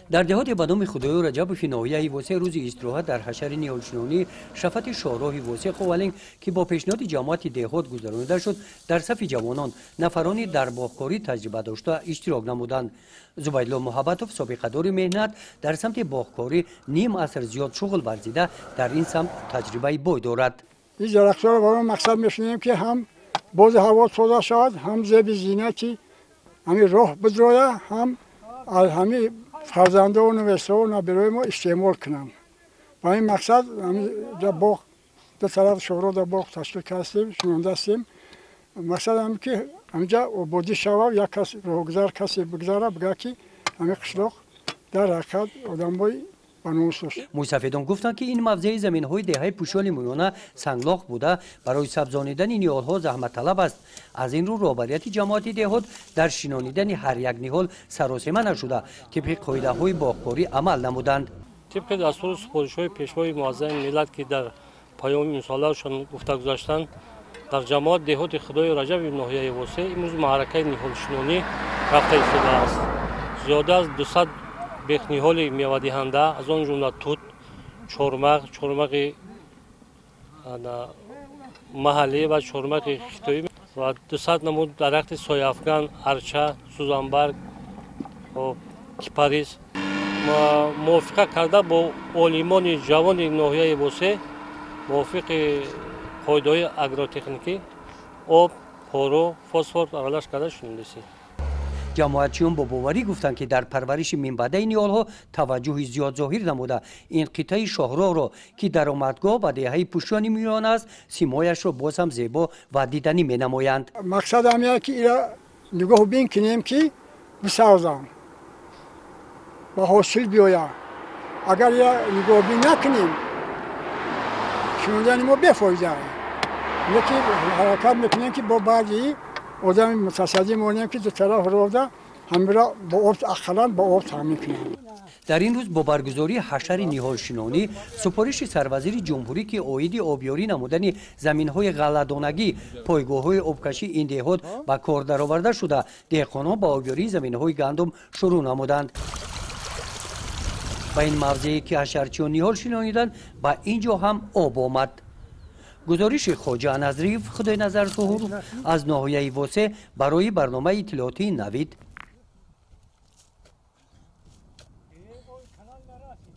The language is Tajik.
Дар деҳоте ба номи Худоёр Раҷабови ноҳияи Восеъ рӯзи истироҳат дар ҳашари ниҳолшинонӣ шафати шоҳроҳи Восеъ Ховалинг, ки бо пешниҳоди ҷамоати деҳот гузаронида шуд, дар сафи ҷавонон нафарони дар боғкорӣ таҷриба дошта иштирок намуданд. Зубайдулло Муҳаббатов, собиқадори меҳнат, дар самти боғкорӣ ним аср зиёд шуғл варзида, дар ин самт таҷрибаи бой дорад. Ин дарахтҳоро барои мақсад мешунем, ки ҳам бози ҳаво тоза шавад, ҳам зеби зинати ҳамин роҳ бидроя, ҳам аз ҳамин фарзандону навесову набераҳои мо истеъмол кунанд. Ба ин мақсад ҳаминҷа боғ, ду тараф шоҳроҳда боғ ташкил кардастем, шунондастем. Мақсад ҳам ки ҳаминҷа ободӣ шавад, як кас роҳгузар касе бигзара, бигӯяд, ки ҳамин қишлоқ дар ҳақиқат одамҳои Мӯйсафедон гуфтанд, ки ин мавзеи заминҳои деҳаи Пӯшони Миёна санглох буда, барои сабзонидани ниҳолҳо заҳматталаб аст. Аз ин рӯ роҳбарияти ҷамоати деҳот дар шинонидани ҳар як ниҳол саросема нашуда, тибқи қоидаҳои боғкорӣ амал намуданд. Тибқи дастуру супоришҳои Пешвои Муаззами миллат, ки дар паёми имсолаашон гуфта гузаштанд, дар ҷамоат деҳоти Худои Раҷаби ноҳияи Восеъ имрӯз маъракаи ниҳолшинонӣ рафта истодааст. Зиёда аз 200 бехниҳоли мевадиҳанда, аз он ҷумла тут, чормағ, чормағи маҳаллӣ ва чормағи хитоӣ ва 200 намуд дарахти сояафган, арча, сӯзанбарг, кипарис мувофиқа карда бо олимони ҷавони ноҳияи Восеъ, мувофиқи қоидаҳои агротехникӣ об, пору, фосфор аралаш карда шунидаистем. Ҷамоатчиён бо боварӣ гуфтанд, ки дар парвариши минбаъдаи ниҳолҳо таваҷҷӯҳи зиёд зоҳир намуда, ин қитъаи шоҳроҳро, ки даромадгоҳ ба деҳаи Пӯшони Миёна аст, симояшро боз ҳам зебо ва диданӣ менамоянд. Мақсад ҳамин, ки ира нигоҳ бин кунем, ки бисавзам, ба ҳосил биёяд. Агар ира нигоҳбин накунем, шунондани мо бефоида. Леки ҳаракат мекунем, ки бо баъди одами мутасаддӣ монем, ки ду тараф роҳда ҳамира бо об, ақаллан бо об таъмин кунем. Дар ин рӯз бо баргузории ҳашари ниҳолшинонӣ супориши сарвазири ҷумҳурӣ, ки оиди обёрӣ намудани заминҳои ғалладонагӣ, пойгоҳҳои обкашӣ ин деҳот ба кор дароварда шуда, деҳқонон ба обёрии заминҳои гандум шурӯъ намуданд. Ба ин мавзее, ки ҳашарчиён ниҳол шинониданд, ба ин ҷо ҳам об омад. Гузориши Хоҷа Назриев, Худойназар Зуҳуров аз ноҳияи Восеъ барои барномаи иттилоотии Навид.